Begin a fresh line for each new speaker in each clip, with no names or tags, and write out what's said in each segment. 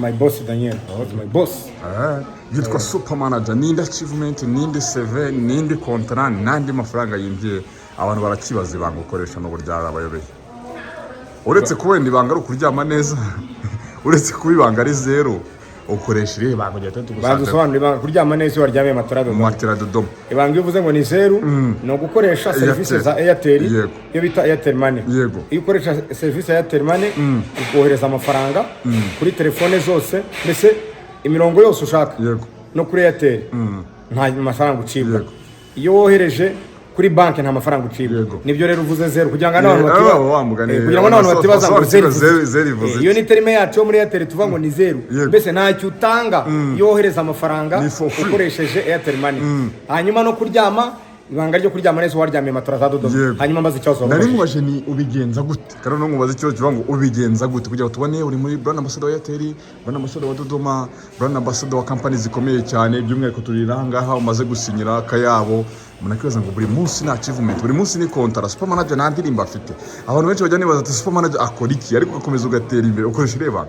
My boss Daniel, was my boss.
Yitwa Super Manager. Nindi achievement, nindi CV, nindi contrat, n'andi mafaranga yinjiye. Abantu barakibaza ibanga ukoresha n'uburyo abayobeye, uretse kuba wenda ibanga ari ukuryama neza, uretse kuba ibanga ari zero, ukoresha irihe banga kugira ngo
Banza
tugusanze?
Usobanura ibanga. Kuryama neza iyo waryamiye matora Dodoma.
Matera Dodoma.
Ibanga iyo uvuze ngo ni zeru, ni ugukoresha serivisi
Airtel.
za Airtel, iyo bita Airtel Money. Iyo ukoresha serivisi ya Airtel Money, ukohereza amafaranga kuri telefone zose, mbese imirongo yose ushaka, no kuri Airtel nta mafaranga ucibwa. Iyo wohereje kuri banki nta mafaranga ucibwa. Nibyo rero uvuze zeru kugira ngo n'abantu
wa mugani,
kugira ngo n'abantu batibaza ngo zeru
zeru
ivuze
zeru ivuze
iyo
iki?
ni terme yacu yo muri Airtel, tuvuga ngo ni zeru. Mbese ntacyo utanga iyo wohereza amafaranga
Ni for free.
ukoresheje Airtel Money. Hanyuma no kuryama, ibanga ryo kuryama neza waryamiye matora za Dodoma. Hanyuma mbaza ikibazo
Nari
wabajije.
nkubaje ni ubigenza gute, kandi no nkubaza ikibazo kivuga ngo ubigenza gute kugira ngo tubone uri muri brand ambassador wa Airtel, brand ambassador wa Dodoma, brand ambassador wa company zikomeye cyane. By'umwihariko turi aha umaze gusinyira akayabo. Umuntu akibaza ngo buri munsi ni achievement, buri munsi ni contrat. Super Manager nta ndirimbo afite. Abantu benshi bajya nibaza ati: "Super Manager akora iki?" Ariko ugakomeza ugatera imbere, ukoresha irihe banga?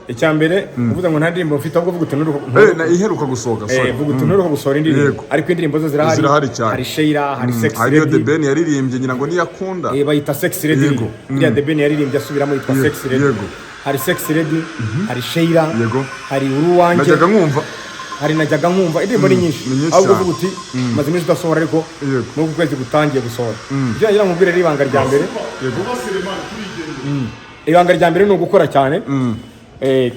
Icya mbere, uvuze ngo nta ndirimbo mfite, ahubwo uvuga uti
Na iheruka gusohoka, sorry.
Vuga uti nturuka gusohora indirimbo, ariko indirimbo zo zirahari.
Zirahari cyane.
Hari Sheila, hari Sexy
Hariyo The
Lady.
Ben yaririmbye, ngira ngo niyo akunda.
Bayita Sexy Lady. Iriya The Ben yaririmbye asubiramo yitwa Sexy Lady. Hari Sexy Lady, hari Sheila, hari Uruwanjye,
Najyaga nkumva.
hari Najyaga Nkumva. Indirimbo ni nyinshi.
Ni nyinshi
Ahubwo
cyane.
uvuga uti maze iminsi udasohora, ariko muri uku kwezi gutangiye gusohora. Ibyo nagira ngo nkubwire rero, ibanga rya mbere, ibanga rya mbere ni ugukora cyane.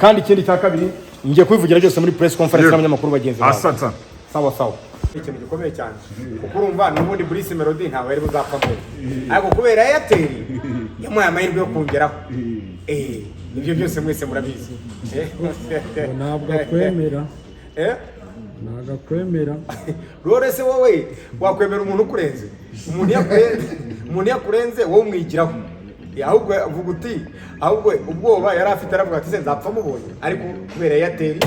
Kandi ikindi cya kabiri, ngiye kubivugira byose muri press conference n'abanyamakuru bagenzi bawe.
Asante.
Sawa sawa. Ikintu gikomeye cyane, kuko urumva n'ubundi Bruce Melody ntabwo yari buzapfa mbere, ariko kubera Airtel yamuhaye amahirwe yo kongeraho. Ibyo byose mwese murabizi.
Ntabwo akwemera.
Eh?
Ntabwo akwemera.
Rero se wowe wakwemera umuntu ukurenze? Umuntu yakurenze, umuntu yakurenze wowe umwigiraho. Ahubwo uvuga uti ahubwo ubwoba yari afite, aravuga ati: "Se nzapfa mubonye?" Ariko kubera Airtel,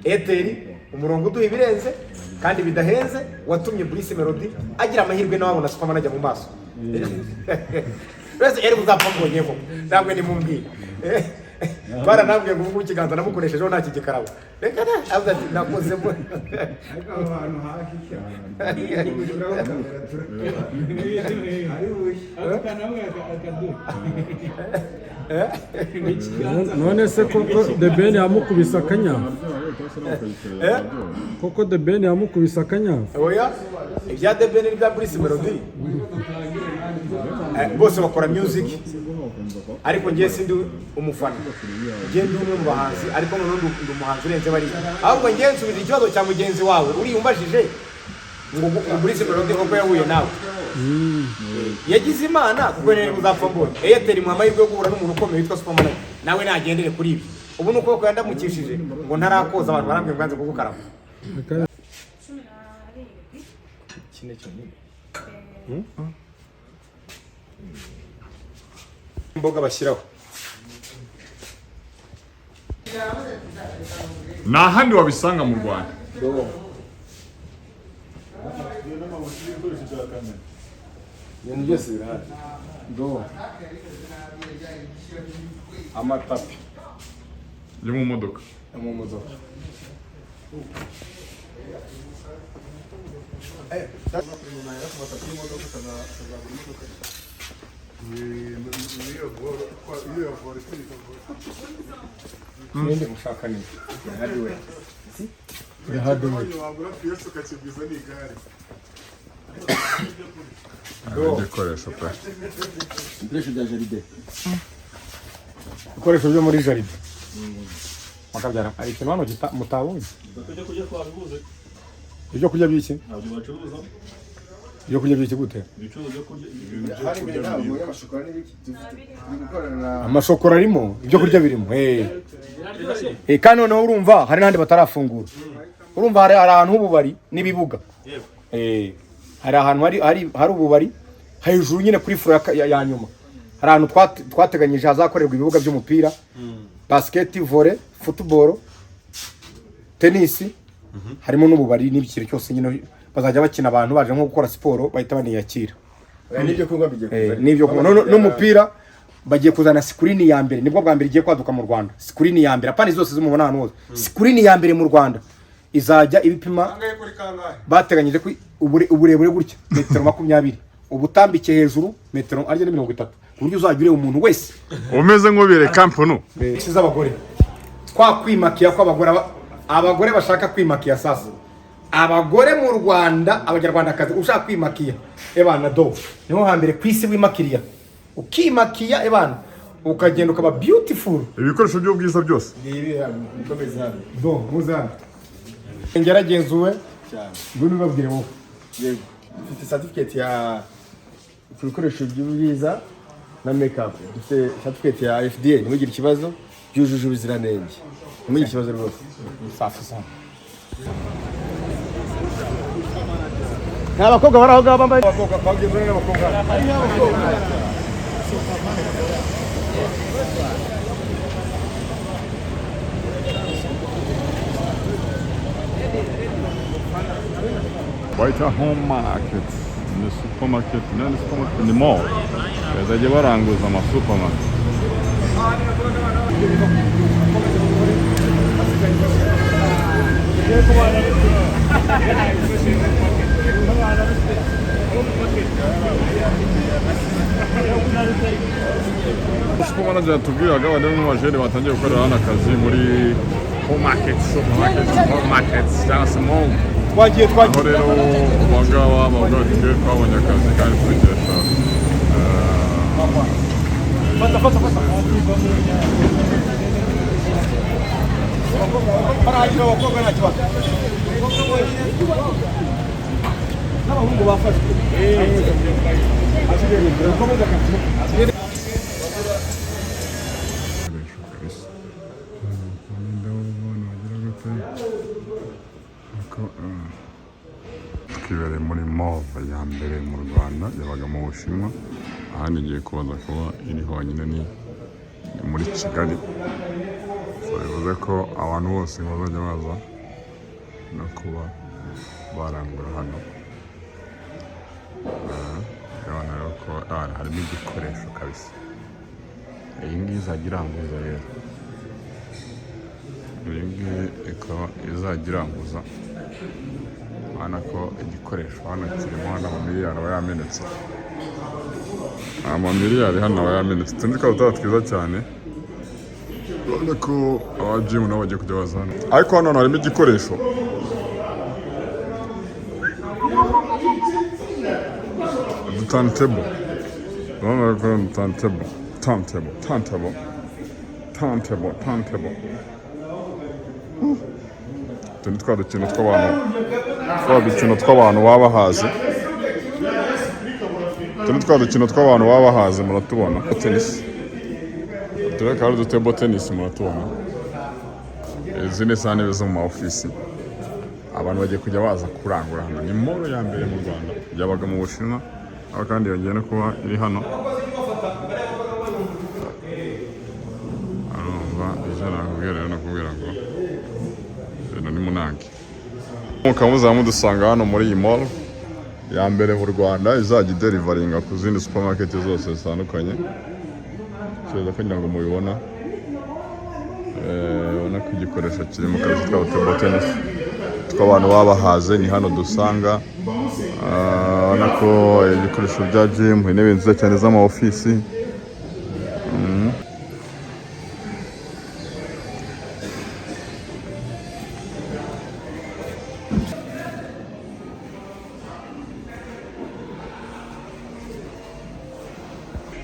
Airtel umurongo uduha ibirenze kandi bidahenze, watumye Bruce Melody agira amahirwe nawe abona Superman ajya mu maso. Wese yari buzapfa mbonyeho, ntabwo nimumbwire. Baranambwiye ngo ubu ikiganza namukoreshejeho nta kigikarabo. Reka da, avuga ati nakozemo.
Ariko aho hantu hafi cyane kamera ari bushye.
None se koko The Ben yamukubise akanyafu? Koko The Ben yamukubise akanyafu?
Oya, ibya The Ben n'ibya Bruce Melody, bose bakora music, ariko njye sindi umufana, njye ndi umwe mu bahanzi, ariko noneho ndi umuhanzi urenze bariya. Ahubwo njye nsubije ikibazo cya mugenzi wawe uriya umbajije ngo Bruce Melody koko yahuye nawe. Yagize Imana kuko rero uzapfa mbonye Airtel imuha amahirwe yo guhura n'umuntu ukomeye witwa Superman, nawe nagendere kuri ibi. Ubu ni ukuboko yandamukishije ngo ntarakoza, abantu barambwiye ngo yanze kugukaraba.
17.
Kine cyonyine imboga bashyiraho.
Nta handi wabisanga mu Rwanda.
Ibintu byose birahari do, amatapi
yo mu modoka.
Yo mu modoka. Ninde mushaka ni hardware? Ya hardware.
Wagura piyesi ukakigwiza n'igare.
Igikoresho pe.
Ibikoresho bya jardin.
Ibikoresho byo muri jardin makabyara. Hari ikintu hano mutabonye?
Ibyo kurya twabibuze.
Ibyo kurya by'iki?
Ntabyo bacuruza.
Ibyo kurya by'iki gute?
Ibicuruzwa byo kurya, ibintu byo
Hari
kurya
imbere ntabwo
biribwa.
y'amashokora n'ibiki dufite, turi gukorana na
Amashokora arimo, ibyo kurya birimo. Kandi noneho urumva hari n'ahandi batarafungura. Urumva hari ahantu h'ububari n'ibibuga. Hari ahantu hari ububari hejuru nyine kuri floor ya nyuma. Hari ahantu twateganyije hazakorerwa ibibuga by'umupira, basket, volley, football, tennis, harimo n'ububari n'ikintu cyose nyine bazajya bakina. Abantu baje nko gukora siporo bahita baniyakira.
Oya, n'ibyo kunywa bigiye kuza.
N'ibyo kunywa. N'umupira. Bagiye kuzana screen ya mbere, nibwo bwa mbere igiye kwaduka mu Rwanda. Screen ya mbere, apana zose zimubona ahantu hose, screen ya mbere mu Rwanda izajya ibipima. Bateganyije ko uburebure gutya metero 20, ubutambike hejuru metero arya ni 30, ku buryo uzajya ureba umuntu wese.
Umeze nk'ubire kampunu.
Si z'abagore, kwa kwimakiya kw'abagore, abagore bashaka kwimakiya. Sasa abagore mu Rwanda, Abanyarwandakazi, ushaka kwimakiya, ebana, do niho hambere ku isi wimakiriya, ukimakiya, ebana, ukagenda ukaba beautiful.
Ibikoresho by'ubwiza byose.
Ngibi hano, mukomeze hano.
Do muze hano, ngeragezuwe.
Cyane.
Ngwino ubabwire wowe.
Yego, dufite certificate ya ku bikoresho by'ubwiza na makeup. Dufite certificate ya FDA, ntimugire ikibazo, byujuje ubuziranenge, ntimugire ikibazo rwose.
Safi sana. Nta bakobwa bari aho ngaho bambaye, abakobwa bagenzura n'abakobwa.
White Home Market ni supermarket, ni supermarket, ni mall, bazajya baranguza ama supermarket. Super manager yatubwiraga abandi b'abajene batangiye gukorera hano akazi muri home market, supermarket, home market cyangwa se mall.
Twagiye, twagiye.
Aho rero abangaba bavuga bati: "Twe twabonye akazi kandi tubikesha."
Fata, fata, fata. Baragira abakobwa, nta kibazo, n'abahungu bafashwe. Ukomeze akazi.
Ibikoresho kabisa, indabo abana bagira gute. Ariko twibereye muri mall ya mbere mu Rwanda, yabaga mu Bushinwa, ahandi igiye kubaza kuba iri honyine ni muri Kigali. So bivuze ko abantu bose bazajya baza no kuba barangura hano. Urabona rero ko harimo igikoresho kabisa. Iyi ngiyi izajya iranguza rero, iyi ngiyi ikaba izajya iranguza. Urabona ko igikoresho hano kirimo hano amamiliyari aba yamenetse, amamiliyari hano aba yamenetse. Utundi twaba tuba twiza cyane. Urabona ko aba gym nabo bagiye kujya baza hano, ariko hano harimo igikoresho, uduturntable. Urabona ko turntable, turntable, turntable, turntable, turntable. Utu ni twa dukino tw'abantu, twa dukino tw'abantu baba bahaze. Utu ni twa dukino tw'abantu baba bahaze, muratubona. Tennis, tureka ari udutable tennis, muratubona. Izi ni za ntebe zo mu ma ofisi. Abantu bagiye kujya baza kurangura hano. Ni mall ya mbere mu Rwanda, yabaga mu Bushinwa, aho kandi yongeye no kuba iri hano. Arumva icyo nakubwira rero, nakubwira ngo ibintu ni munange. Mukaba muzaba mudusanga hano muri iyi mall ya mbere mu Rwanda, izajya ideliveringa ku zindi supermarket zose zitandukanye. Kiza kugira ngo mubibona. Ubona ko igikoresho kiri mu kazi twaba table tennis tw'abantu baba bahaze, ni hano dusanga. Ubona ko ibikoresho bya gym, intebe nziza cyane z'ama ofisi.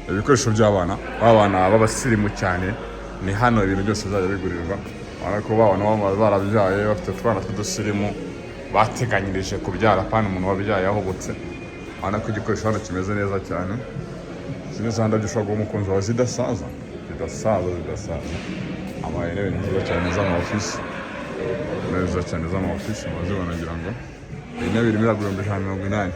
Ibikoresho by'abana, b'abana b'abasirimu cyane, ni hano ibintu byose bizajya bigurirwa. Urabona ko babana baba barabyaye bafite utwana tw'udusirimu, bateganyirije kubyara, apana umuntu wabyaye ahubutse. Urabona ko igikoresho hano kimeze neza cyane. Izi ni za ndabyo ushobora guha umukunzi wawe, zidasaza, zidasaza, zidasaza. Ama intebe ni nziza cyane z'ama ofisi, intebe nziza cyane z'ama ofisi, murazibona. Ngira ngo iyi ntebe irimo iragura 180,000.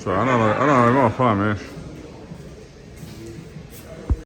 So, hano harimo amafaranga menshi.